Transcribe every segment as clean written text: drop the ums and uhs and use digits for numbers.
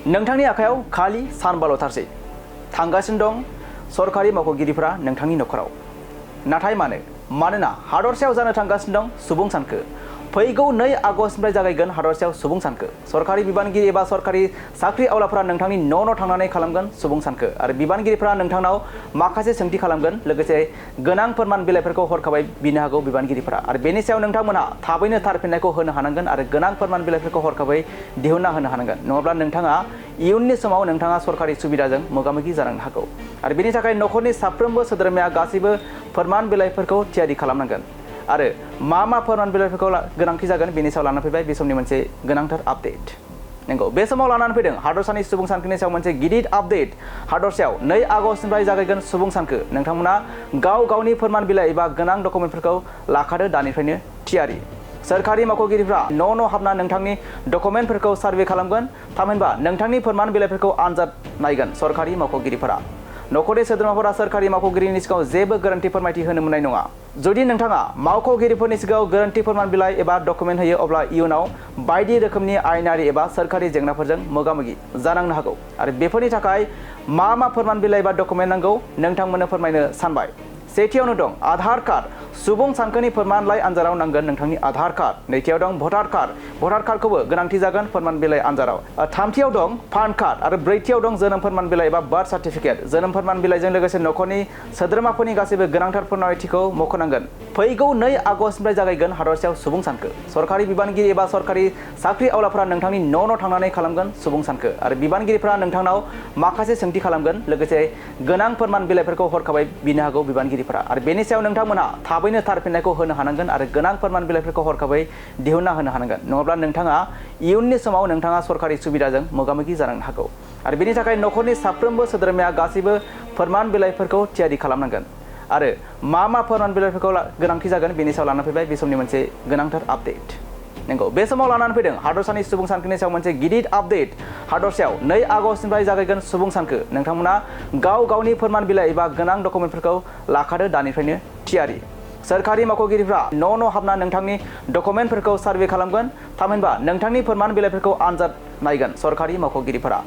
नोंथांनि आखायाव खालि सानबाल'थारसै थांगासिनो दं सरकारि मावख'गिरिफोरा नोंथांनि नखराव नाथाय मानोना हादरसायाव जानो थांगासिनो दं सुबुं सानखो फैगौ 2 आगस्टनिफ्राय जागायगोन हादरसायाव सुबुं सानखो सरकारि बिबानगिरि एबा सरकारि साख्रि आवलाफोरा नोंथांनि न' थांनानै खालामगोन सुबुं सानखो आरो बिबानगिरिफोरा नोंथांनाव माखासे सोंथि खालामगोन लोगोसे गोनां फोरमान बिलाइफोरखौ हरखाबै बिनो हागौ बिबानगिरिफोरा आरो बेनि सायाव नोंथांमोनहा थाबैनो थार फिननायखौ होनो हानांगोन आरो गोनां फोरमान बिलाइफोरखौ हरखाबै दिहुनना होनो हानांगोन नङाब्ला नोंथाङा इयुननि समाव नोंथाङा सरकारि सुबिदाजों मोगा-मोगि जानांनो हागौ आरो बेनि थाखाय नखरनि साफ्रोमबो सोद्रोमाया गासैबो फोरमान बिलाइफोरखौ थियारि खालामनांगोन आरो मा फोरमान बिलाइफोरखौ गोनांथि जागोन बेनि सायाव लानानै फैबाय बे समनि मोनसे गोनांथार आपडेट नंगौ बे समाव लानानै फैदों हादरसानि सुबुं सानखोनि सायाव मोनसे गिदिर आपडेट हादरसायाव 2 आगस्टनिफ्राय जागायगोन सुबुं सानखो नोंथांमोना गाव-गावनि फोरमान बिलाइ एबा गोनां डकुमेन्टफोरखौ लाखादो दानिफ्रायनो थियारि सरकारि मावख'गिरिफ्रा न' हाबना नोंथांनि डकुमेन्टफोरखौ सार्भे खालामगोन थामहिनबा नोंथांनि फोरमान बिलाइफोरखौ आनजाद नायगोन सरकारि मावख'गिरिफोरा नखरनि सोद्रोमाफोरा सरकारि मावख'गिरिनि सिगाङाव जेबो गोरोन्थि फोरमायथि होनो मोननाय नङा जुदि नोंथाङा मावख'गिरिफोरनि सिगाङाव गोरोन्थि फोरमान बिलाइ एबा डकुमेन्ट होयो अब्ला इयुनाव बायदि रोखोमनि आयेनारि एबा सरकारि जेंनाफोरजों मोगा-मोगि जानांनो हागौ आरो बेफोरनि थाखाय मा फोरमान बिलाइ एबा डकुमेन्ट नांगौ नोंथांमोननो फोरमायनो सानबाय सेथियावनो दं आधार कार्ड सुबुं सानखोनि फोरमानलाइ आनजादाव नांगोन नोंथांनि आधार कार्ड नैथियाव दं भटार कार्डखौबो गोनांथि जागोन फोरमान बिलाइ आनजादाव थामथियाव दं पान कार्ड आरो ब्रैथियाव दं जोनोम फोरमान बिलाइ एबा बार्थ सार्टिफिकेट जोनोम फोरमान बिलाइजों लोगोसे नखरनि सोद्रोमाफोरनि गासैबो गोनांथार फोरमायथिखौ मख'नांगोन फैगौ 2 आगस्टनिफ्राय जागायगोन हादरसायाव सुबुं सानखो सरकारि बिबानगिरि एबा सरकारि साख्रि आवलाफोरा नोंथांनि न' थांनानै खालामगोन सुबुं सानखो आरो बिबानगिरिफोरा नोंथांनाव माखासे सोंथि खालामगोन लोगोसे गोनां फोरमान बिलाइफोरखौ हरखाबै बिनो हागौ बिबानगिरिफोरा आरो बेनि सायाव नोंथांमोनहा थाबैनो थार फिननायखौ होनो हानांगोन आरो गोनां फोरमान बिलाइफोरखौ हरखाबै दिहुनना होनो हानांगोन नङाब्ला नोंथाङा इयुननि समाव नोंथाङा सरकारि सुबिदाजों मोगा-मोगि जानांनो हागौ आरो बेनि थाखाय नखरनि साफ्रोमबो सोद्रोमाया गासैबो फोरमान बिलाइफोरखौ थियारि खालामनांगोन आरो मा फोरमान बिलाइफोरखौ गोनांथि जागोन बेनि सायाव लानानै फैबाय बे समनि मोनसे गोनांथार आपडेट नंगौ बे समाव लानानै फैदों हादरसानि सुबुं सानखोनि सायाव मोनसे गिदिर आपडेट हादरसायाव 2 आगस्टनिफ्राय जागायगोन सुबुं सानखो नोंथांमोना गाव-गावनि फोरमान बिलाइ एबा गोनां डकुमेन्टफोरखौ लाखादो दानिफ्रायनो थियारि सरकारि मावख'गिरिफ्रा न' हाबना नोंथांनि डकुमेन्टफोरखौ सार्भे खालामगोन थामहिनबा नोंथांनि फोरमान बिलाइफोरखौ आनजाद नायगोन सरकारि मावख'गिरिफोरा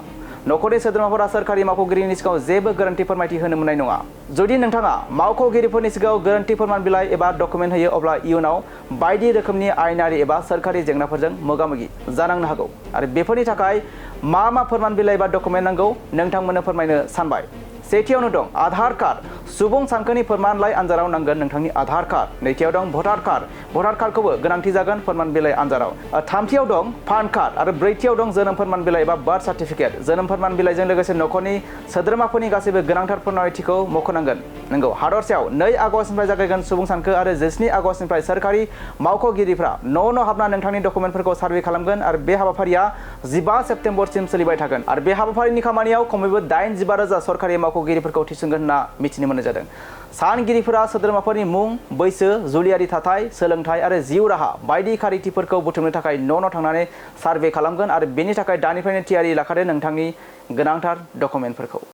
नखरनि सोद्रोमाफोरा सरकारि मावख'गिरिनि सिगाङाव जेबो गोरोन्थि फोरमायथि होनो मोननाय नङा जुदि नोंथाङा मावख'गिरिफोरनि सिगाङाव गोरोन्थि फोरमान बिलाइ एबा डकुमेन्ट होयो अब्ला इयुनाव बायदि रोखोमनि आयेनारि एबा सरकारि जेंनाफोरजों मोगा-मोगि जानांनो हागौ आरो बेफोरनि थाखाय मा फोरमान बिलाइ एबा डकुमेन्ट नांगौ नोंथांमोननो फोरमायनो सानबाय सेथियावनो दं आधार कार्ड सुबुं सानखोनि फोरमानलाइ आनजादाव नांगोन नोंथांनि आधार कार्ड नैथियाव दं भटार कार्डखौबो गोनांथि जागोन फोरमान बिलाइ आनजादाव थामथियाव दं पान कार्ड आरो ब्रैथियाव दं जोनोम फोरमान बिलाइ एबा बार्थ सार्टिफिकेट जोनोम फोरमान बिलाइजों लोगोसे नखरनि सोद्रोमाफोरनि गासैबो गोनांथार फोरमायथिखौ मख'नांगोन नंगौ हादरसायाव 2 आगस्टनिफ्राय जागायगोन सुबुं सानखो आरो 17 आगस्टनिफ्राय सरकारि मावख'गिरिफ्रा न' हाबना नोंथांनि डकुमेन्टफोरखौ सार्भे खालामगोन आरो बे हाबाफारिया 15 सेप्तेम्बरसिम सोलिबाय थागोन आरो बे हाबाफारिनि खामानियाव खमैबो 85,000 सरकारि मावख'गिरिफोरखौ थिसनगोन होनना मिथिनो मोननाय जादों सानगिरिफोरा सोद्रोमाफोरनि मुं बैसो जुलियारि थाथाय सोलोंथाइ आरो जिउ राहा बायदि खारिथिफोरखौ बुथुमनो थाखाय न' थांनानै सार्भे खालामगोन आरो बेनि थाखाय दानिफ्रायनो थियारि लाखादो नोंथांनि गोनांथार डकुमेन्टफोरखौ